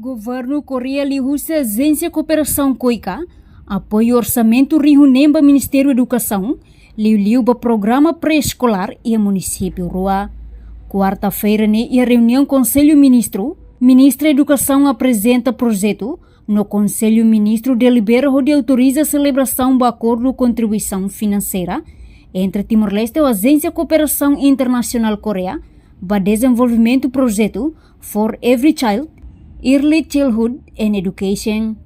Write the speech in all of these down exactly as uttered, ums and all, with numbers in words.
Governu Koreia liuhusi Ajénsia Kooperasaun KOICA apoiu orsamentu rihun neen ba Ministériu Edukasaun, liuliu ba programa pré-eskolár iha munisípiu rua. Kuarta-feira ne'e iha reuniaun Konsellu Ministru, Ministra Edukasaun aprezenta projetu, no Konsellu Ministru delibera hodi autoriza selebrasaun ba akordu kontribuisaun finanseira entre Timor-Leste ho Ajénsia Kooperasaun Internasionál Koreia ba dezenvolvimentu projetu For Every Child, Early Childhood and Education.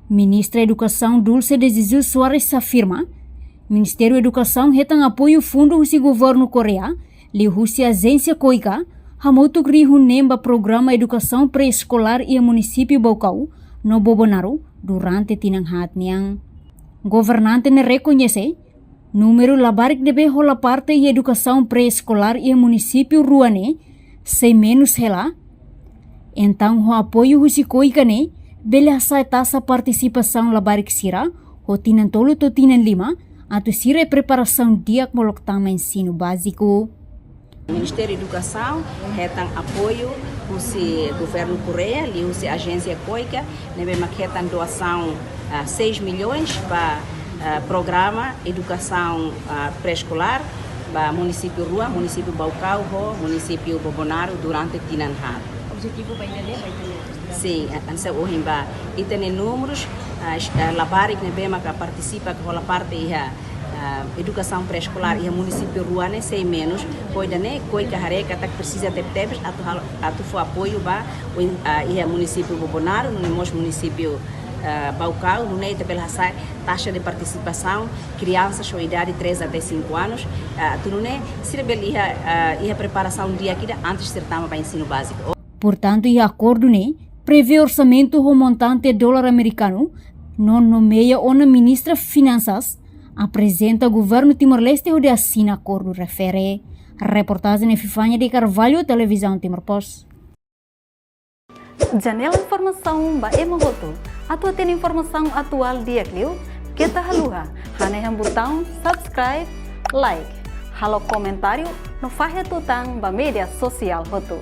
Ministra Edukasaun Dulce de Jesus Soares afirma, Ministériu Edukasaun hetan apoiu fundu husi Governu Koreia, liuhusi Ajénsia KOICA, hamutuk rihun neen ba programa edukasaun pré-eskolár iha munisípiu Baucau no Bobonaro durante tinan haat nian. Governante ne'e rekoñese, númeru labarik ne'ebé hola parte iha edukasaun pré-eskolár iha munisípiu rua ne'e sei menus hela. Entaun ho apoiu husi KOICA ne'e bele hasa'e taxa partisipasaun labarik sira ho tinan tolu to'o tinan lima, atu sira iha preparasaun di'ak molok tama ensinu báziku. Ministériu Edukasaun hetan apoiu husi Governu Koreia, liuhusi Ajénsia KOICA, ne'ebé mak hetan doasaun, ah, seis milhões ba, ah, programa edukasaun, ah, pré-eskolár ba munisípiu rua, munisípiu Baucau ho munisípiu Bobonaro durante tinan haat. Objetivu ba ida-ne'e, ba ita-nia? Sin, ah, hanesan ohin ba ita-nia númerus, ah, es-, ah, labarik ne'ebé maka partisipa ka hola parte iha, ah, edukasaun pré-eskolár iha munisípiu rua ne'e sei menus. Ho ida-ne'e KOICA haree katak presiza tebetebes atu halo, atu fó apoiu ba, ah, iha munisípiu Bobonaro, nune'e mós munisípiu, ah, Baucau, nune'e ita bele hasa'e taxa de partisipasaun kriansas ho idade três até cinco anos, ah, atu nune'e sira bele iha, ah, iha preparasaun di'ak ida antes sira tama ba ensinu báziku. Portantu, iha akordu ne'e prevee orsamentu ho montante dolar amerikanu, no nomeia ona Ministra Finansas, aprezenta Governu Timor-Leste hodi asina akordu refere. Reportajen Epifania de Carvalho, Televizaun Timor Post. Janela informasaun ba ema hotu. Atu hatene informasaun atuál di'ak liu, keta haluha hanehan butaun subscribe, like, halo komentáriu no fahe tutan ba média sosiál hotu.